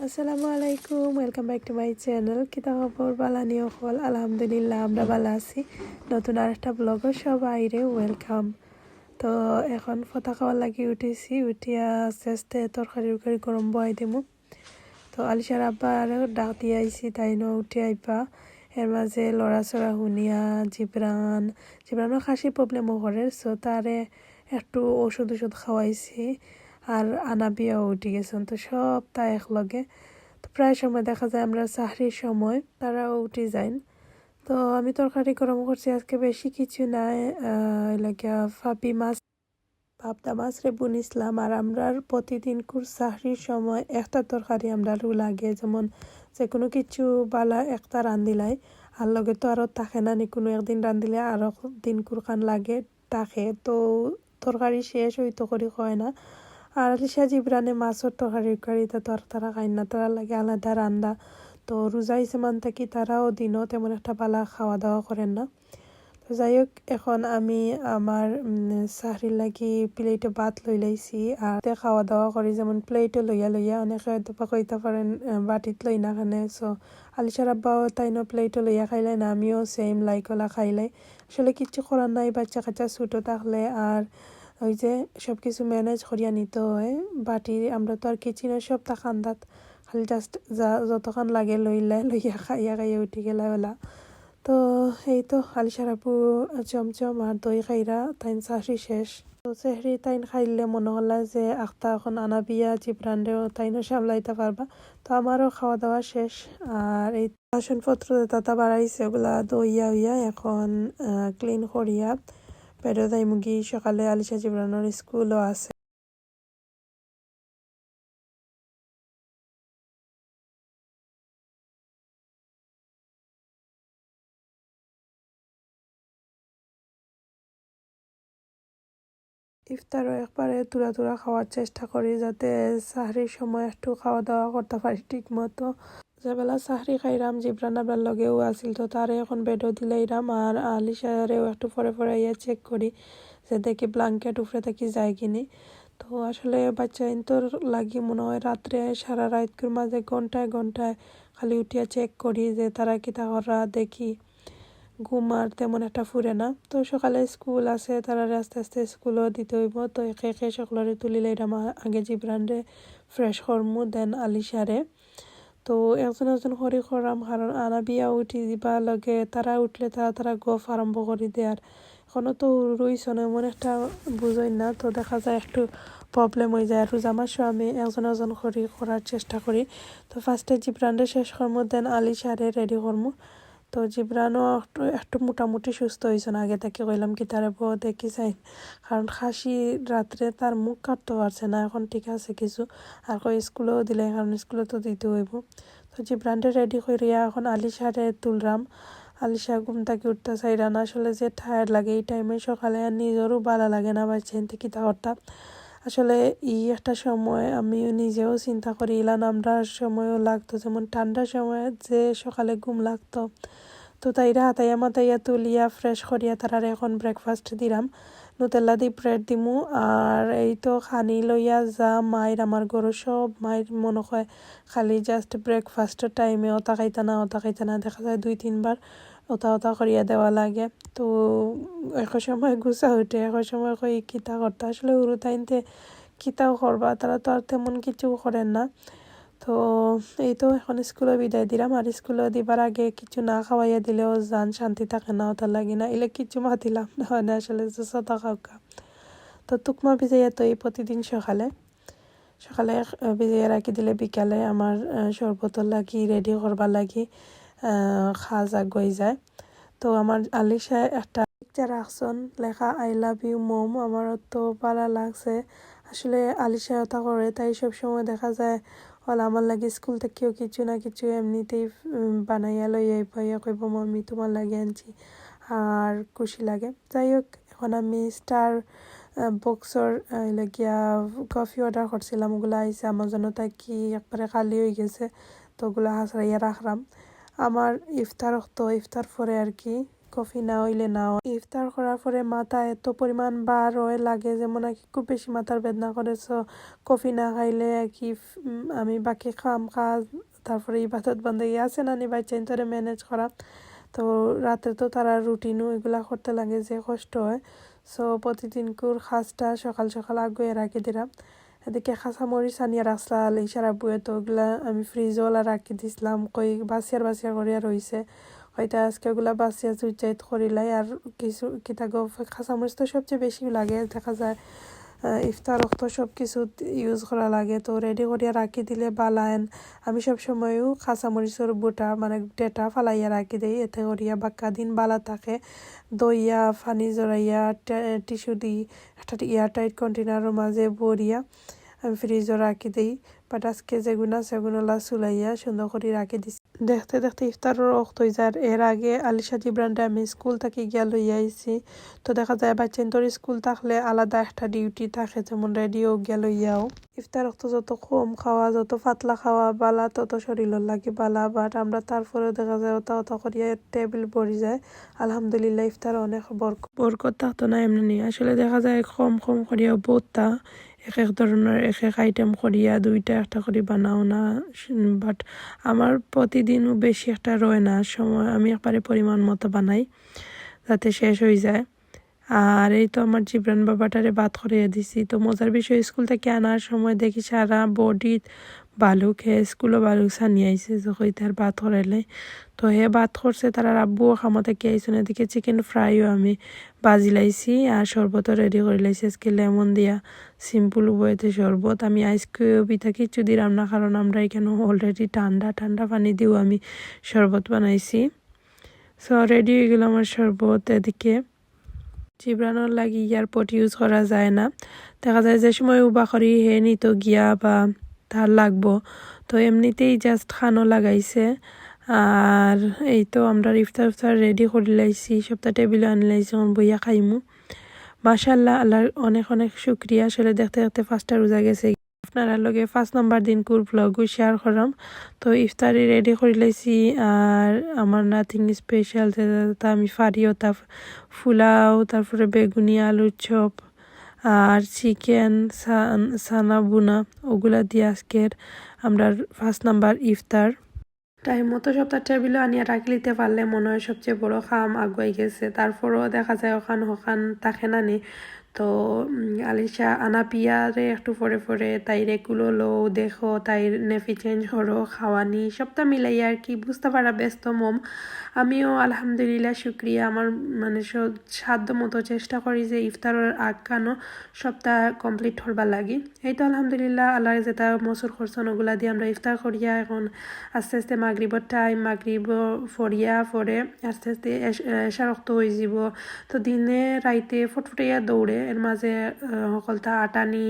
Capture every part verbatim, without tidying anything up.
আসসালামু আলাইকুম, welcome back to my channel। কিতা খবর, বালা নি অকল? আলহামদুলিল্লাহ, আমরা বালা আছি। নতুন আরেকটা ব্লগো সবাইরে welcome। তো এখন ফতা খাওয়ার লাগি উঠছি, উঠিয়া আস্তে আস্তে তরকারি উরকারি গরম বওয়াই দিমু। তো আলিশার আব্বারে ডাক দিয়া আইছি, তাইনও উঠি আইবা। এর মাঝে লড়াচড়া হুনিয়া জিবরান, জিবরানও খাসির problem ও করের, so তারে একটু ঔষধ ঔষধ খাওয়াইছি। আর আনাবিয়াও উঠি গেছইন, তো সবতা একলগে। তো প্রায় সময় দেখা যায় আমরা সাহরির সময় তারাও উঠি যাইন। তো আমি তরকারি গরম করছি, আজকে বেশি কিছু নাই, আহ, অইলো গিয়া ফাপি মাছ, পাবদা মাছরে বুনিছলাম। আর আমরার প্রতিদিনকুর সাহরির সময় একটা তরকারি আমরারও লাগে, যেমন যে কোনো কিছু বালা একটা রান্দিলাই, আর লগে তো আরও থাকে না নি, কোনো একদিন রান্দিলে আরও দিনকুর খান লাগে থাকে, তো তরকারি শেষ অইতো করি কয় না। আর আলিশা জিবরানে মাছর তরকারি উরকারি ইতা তো আর তারা খাইন না, তারার লাগি আলাদা রান্দা। তো রোজা আইছে মান থাকি তারাও দিনও তেমন একটা বালা খাওয়া দাওয়া করের না। তো যাই হোক, এখন আমি আমার, উম, সাহরির লাগি প্লেটো ভাত লইলাইছি। আর তে খাওয়া দাওয়া করি যেমন প্লেটো লইয়া লইয়া, অনেকে হয়তো বা কইতা পারেন, আহ, বাটিত লই না কেনে। So আলিশার আব্বাও তাইনও প্লেটো লইয়া খাইলাইন, আমিও same like ওলা খাইলাই। আসলে কিচ্ছু করার নাই, বাচ্চা কাচ্চা ছোটো থাকলে আর ওই যে সব কিছু manage করিয়া নিতে হয়। বাটি আমরা তো আর কিচেনর সবতা কান্দাত, খালি just যা যতখান লাগে লইলাই, লইয়া খাইয়া খাইয়া উঠি গেলা ওলা। তো এই তো আলিশার আব্বু চমচম আর দই খাইরা, তাইন সাহরি শেষ। তো সেহরি তাইন খাইলে মনো করলা যে আখতা এখন আনাবিয়া জিবরানরেও তাইনও সামলাইতা পারবা। তো আমারও খাওয়া দাওয়া শেষ। আর এই বাসনপত্র যেতা বাড়াইছে ওগুলা ধইয়া উইয়া এখন, আহ, clean করিয়া বেডো যাইমুগি। সকালে আলিশা জিবরানর স্কুলও আছে। ইফতারও একবারে থুড়া থুড়া খাওয়ার চেষ্টা করি, যাতে সাহরির সময় একটু খাওয়া দাওয়া করতা পারি ঠিক মতো। যেবেলা সাহরি খাইরাম, জিবরান আমরার লগেও আছিল, তো তারে এখন বেডো দিলাইরাম, আর আলিশারেও একটু পরে পরে আইয়া check করি যে দেখি blanket উপরে থাকি যায় কিনি। তো আসলে বাচ্চাইন্তর লাগি মনো হয় রাত্রে সারা রাইতকুর মাঝে ঘন্টায় ঘন্টায় খালি উঠিয়া check করি যে তারা কিতা কররা, দেখি। ঘুম আর তেমন একটা ফুরে না। তো সকালে স্কুল আছে, তারারে আস্তে আস্তে স্কুলও দিতে অইবো। তো একে একে সকলরে তুলিলাইরাম, আ-, আগে জিবরানরে fresh করমু, then আলিশারে। তো একজন একজন করি করাম, কারণ আনাবিয়া উঠি দিবা লগে, তারা উঠলে তারা তারা গফ আরম্ভ করি দেয়। আর এখনো তো হুরু রইছইন, এমন একটা বুঝইন না, তো দেখা যায় একটু problem অই যায়। আর রোজা মাসও আমি একজন একজন করি করার চেষ্টা করি। তো first এ জিবরানরে শেষ করমু, then আলিশারে ready করমু। তো জিবরানও একটু, একটু মোটামুটি সুস্থ অইছইন, আগে থাকি কইলাম কিতারে বো দেখি চাই, কারণ খাসি রাত্রে তার মুখ কাটতে পারছে না, এখন ঠিক আছে কিছু। আর কই স্কুলও দিলে, কারণ স্কুলে তো দিতে অইবো। তো জিবরানরে ready করিয়া এখন আলিশারে তুলরাম। আলিশা ঘুম থাকি উঠতা চাইরা না, আসলে যে tired লাগে এই time এ সকালে, আর নিজরও বালা লাগে না বাচ্চাইন্তে কিতা করতা। আসলে ই একটা সময় আমি নিজেও চিন্তা করি, ইলান আমরার সময়ও লাগতো, যেমন ঠান্ডার সময় যে সকালে ঘুম লাগতো। তো তাইরে হাতাইয়া মাতাইয়া তুলিয়া fresh করিয়া তারারে এখন breakfast দিরাম। Nutella দি bread দিমু, আর এই তো খানি লইয়া যা মাইর, আমার ঘরো সব মাইর মনো কয় খালি just breakfast র time এ ওতা খাইতা না, ওতা খাইতা না, দেখা যায় দুই তিনবার ওতা ওতা করিয়া দেওয়া লাগে। তো এক সময় গুসা উঠে, এক সময় কই কিতা করতা, আসলে হুরুতাইন্তে কিতাও করবা, তারা তো আর তেমন কিছু করের না। তো এই তো এখন স্কুলো বিদায় দিরাম, আর স্কুলো দিবার আগে কিছু না খাওয়াইয়া দিলেও জান শান্তি থাকে না, ওতার লাগি না, ইলে কিছু মাতিলাম না, মানে আসলে যে সদা খাওকা। তো তুকমা ভিজাইয়া তো এই প্রতিদিন সকালে, সকালে, আহ, ভিজাইয়া রাখি দিলে বিকালে আমার, আহ, শরবতর লাগি ready করবার লাগি, আহ, খাজ আগুয়াই যায়। তো আমার আলিশায় একটা picture রাখছইন, লেখা "I love you mom", আমার তো বালা লাগছে। আসলে আলিশা ওতা করে, তাই সব সময় দেখা যায়, ওলা আমার লাগি স্কুল থাকিও কিছু না কিছু এমনিতেই, উম, বানাইয়া লই আইবা, ইয়া কইবো, "মাম্মি, তোমার লাগি আনছি", আর খুশি লাগে। যাই হোক, এখন আমি Star, আহ, Box র, আহ, লাগিয়া coffee order করছিলাম, ওগুলা আইছে Amazon ও থাকি, একবারে খালি অই গেছে, তো ওগুলা হাছড়াইয়া রাখলাম। আমার ইফতার অক্ত, ইফতার পরে আর কি, কফি না অইলে না অয়। ইফতার করার পরে মাথা এত পরিমাণ ভার অয় লাগে, যেমন আর কি খুব বেশি মাথার বেদনা করে। So কফি না খাইলে আর কি, উম, আমি বাকি কাম কাজ, তারপরে ইবাদত বন্দেগি আছে না নি, বাচ্চাইন্তরে ম্যানেজ করা। তো রাতে তো তারা রুটিনও এগুলা করতে লাগে, যে কষ্ট হয়। So প্রতিদিনকুর কাজটা সকাল সকাল আগুয়ে রাখি দিলাম। এদিকে কাঁচামরিচ আনিয়া রাখলা আলিশার আব্বুয়ে, তো ওগুলা আমি ফ্রিজও ওলা রাখি দিছিলাম, কই বাসিয়ার বাসিয়ার করিয়া রইছে। হয়তো আজকে ওগুলা বাসিয়া সুইচাইত করিলাই। আর কিছু কিতা গো, কাঁচামরিচ তো সবচেয়ে বেশি লাগে, দেখা যায়, আহ, ইফতার অক্ত সব কিছু ইউজ করা লাগে, তো রেডি করিয়া রাখি দিলে বালা। And আমি সব সময়ও কাঁচামরিচর বুটা, মানে, ডেটা ফালাইয়া রাখি দেই, এতে করিয়া বাক্কা দিন বালা থাকে। ধইয়া, পানি জড়াইয়া, টে-, টিস্যু দি একটা এয়ার টাইট কন্টেনারর মাঝে ভরিয়া আমি ফ্রিজও রাখি দেই। But আজকে যেগুন আছে, ওগুন ওলা চুলাইয়া সুন্দর করি রাখি দিছি। দেখতে দেখতে ইফতারর অক্ত অই যার। এর আগে আলিশা জিবরানরে আমি স্কুল থাকি গিয়া লইয়া আইছি। তো দেখা যায়, বাচ্চাইন্তর স্কুল থাকলে আলাদা একটা ডিউটি থাকে, যেমন রেডি অও গিয়া লইয়া আও। ইফতার অক্ত যত কম খাওয়া, যত পাতলা খাওয়া বালা, তত শরীরর লাগি বালা। But আমরা তারপরেও দেখা যায়, ওতা ওতা করিয়া টেবিল ভরি যায়। আলহামদুলিল্লাহ, ইফতার অনেক বরক-, বরকত থাকতো না এমনি নি। আসলে দেখা যায়, কম কম করিয়া বউততা এক এক ধরনর এক এক আইটেম করিয়া দুইটা একটা করি বানাও না। But আমার প্রতিদিনও বেশি একটা রয় না সময়, আমি একবারে পরিমাণ মতো বানাই, যাতে শেষ অই যায়। আর এই তো আমার জিবরান বাবাটারে ভাত করাইয়া দিছি। তো মজার বিষয়, স্কুল থাকি আনার সময় দেখি সারা বডিত বালু খেয়ে, স্কুলও বালু ছানি আইছে, যে কইতে আর ভাত করাইলাই। তো হে ভাত করছে, তারার আব্বুও কামো থাকি আইছইন। এদিকে চিকেন ফ্রাইও আমি ভাজি লাইছি, আর শরবতও রেডি করি লাইছি। আজকে লেমন দিয়া সিম্পল ওয়েতে শরবত। আমি আইস কিউব ইতা কিচ্ছু দিলাম না, কারণ আমরা এখানো already ঠান্ডা ঠান্ডা পানি দিও আমি শরবত বানাইছি। So রেডি অই গেল আমার শরবত। এদিকে জিবরানর লাগি এয়ারপড ইউজ করা যায় না। দেখা যায় যে সময় উবা করি হে নিতো গিয়া বা তার লাগবো, তো এমনিতেই just খানো লাগাইছে। আর এই তো আমরা ইফতার উফতার রেডি করি লাইছি, সবতা টেবিলো আনি লাইছি, এখন বইয়া খাইমু। মাশাআল্লাহ, আল্লাহর অনেক অনেক শুকরিয়া। আসলে দেখতে দেখতে পাঁচটা রোজা গেছে। আপনারার লগে পাঁচ নাম্বার দিনকুর ব্লগও শেয়ার করাম। তো ইফতারি রেডি করি লাইছি, আর আমার নাথিং স্পেশাল যেটা আমি ফারিও, তা ফুলাও, তারপরে বেগুনি আলুর চপ, আর চিকেন, সানা বুনা, ওগুলা দিয়া আজকের আমরার পাঁচ নাম্বার ইফতার। টাইম মতো সবতা টেবিলো আনিয়া রাখিলিতে পারলে মনে হয় সবচেয়ে বড় কাম আগুয়াই গেছে। তারপরও দেখা যায় অখান হখান থাকে না নি। তো, উম, আলিশা আনাপিয়ারে একটু পরে পরে তাইরে কুলো লও, দেখো, তাইর নেপি চেঞ্জ করো, খাওয়ানি, সবতা মিলাইয়া আর কি, বুঝতা পারা ব্যস্ত মম। আমিও আলহামদুলিল্লাহ শুক্রিয়া, আমার মানে স-, সাধ্য মতো চেষ্টা করি যে ইফতারর আগখানো সবতা কমপ্লিট করবার লাগি। এই তো আলহামদুলিল্লাহ, আল্লাহ যেটা মসুর করছন ওগুলা দিয়া আমরা ইফতার করিয়া এখন আস্তে আস্তে মাগরিবর টাইম, মাগরিব ফড়িয়া ফড়ে আস্তে আস্তে এশ-, এশার অক্ত অই যিবো। তো দিনে রাইতে ফটফটাইয়া দৌড়ে, এর মাঝে, আহ, হকলতা আটানি,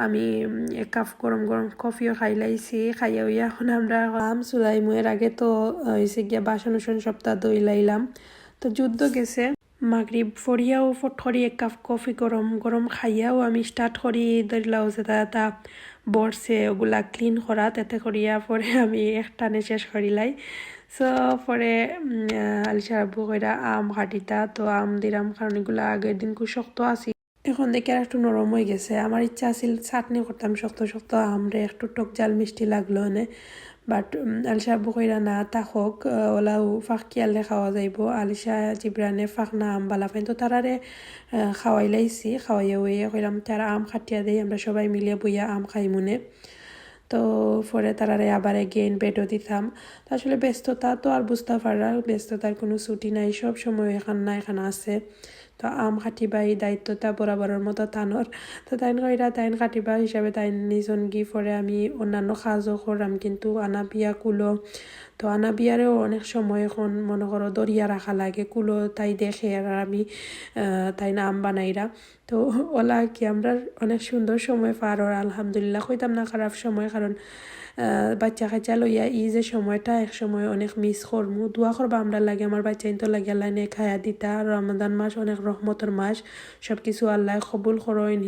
আমি, উম, এক কাপ গরম গরম কফিও খাইলাইছি। খাইয়া উইয়া এখন আমরা আম চুলাইমু। এর আগে তো, আহ, অইছে গিয়া বাসন উসন সবতা ধইলাইলাম। তো যুদ্ধ গেছে। মাগরিব ফড়িয়াও ফট করি এক কাপ কফি গরম গরম খাইয়াও আমি স্টার্ট করি, ধরিলাও যেটা এটা বরছে ওগুলা ক্লিন করা, তাতে করিয়া পরে আমি এক টানে শেষ করিলাই। So পরে, উম, আহ, আলিশার আব্বু কইরা আম কাটিতা, তো আম দিলাম, কারণ এগুলা আগের দিনকু শক্ত আছিল। এখন দেখি আর একটু নরম অই গেছে। আমার ইচ্ছা আছিল চাটনি করতাম শক্ত শক্ত আমরে, একটু টক ঝাল মিষ্টি লাগলো এনে। But, উম, আলিশা আব্বু কইরা না, থাকউক, আহ, ওলাও ফাঁক কিয়ালে খাওয়া যাইবো। আলিশা জিবরানে ফাঁক না আম বালা পাইন, তো তারারে, আহ, খাওয়াইলাইছি। খাওয়াইয়া উইয়া কইলাম, "তারা আম কাটিয়া দেই, আমরা সবাই মিলিয়া বইয়া আম খাইমুনে।" তো পরে তারারে আবার again বেডও দিতাম। তো আসলে ব্যস্ততা তো আর বুঝতা পাররা, ব্যস্ততার কুনু ছুটি নাই, সব সময় এখান না এখান আছে। তো আম কাটিবা ই দায়িত্বটা বরাবরর মতো তানর। তো তাইন কইরা তাইন কাটিবা হিসাবে তাইন নিছইন গি, পরে আমি অন্যান্য কাজও কররাম, কিন্তু আনাবিয়া কুলো, তো আনাবিয়ারেও অনেক সময় এখন মনে করো ধরিয়া রাখা লাগে, কুলো তাই দেখে আর আমি, আহ, তাইন আম বানাইরা। তো ওলা কি আমরার অনেক সুন্দর সময় পার অর, আলহামদুলিল্লাহ। কইতাম না খারাপ সময়, কারণ, আহ, বাচ্চা কাচ্চা লইয়া ই যে সময়টা এক সময় অনেক মিস করমু। দোয়া করবা আমরার লাগি, আমার বাচ্চাইন্তর লাগি আল্লায় নেক হায়াত দিতা। আর রমাদান মাস অনেক রহমতর মাস, সব কিছু আল্লায় কবুল করইন।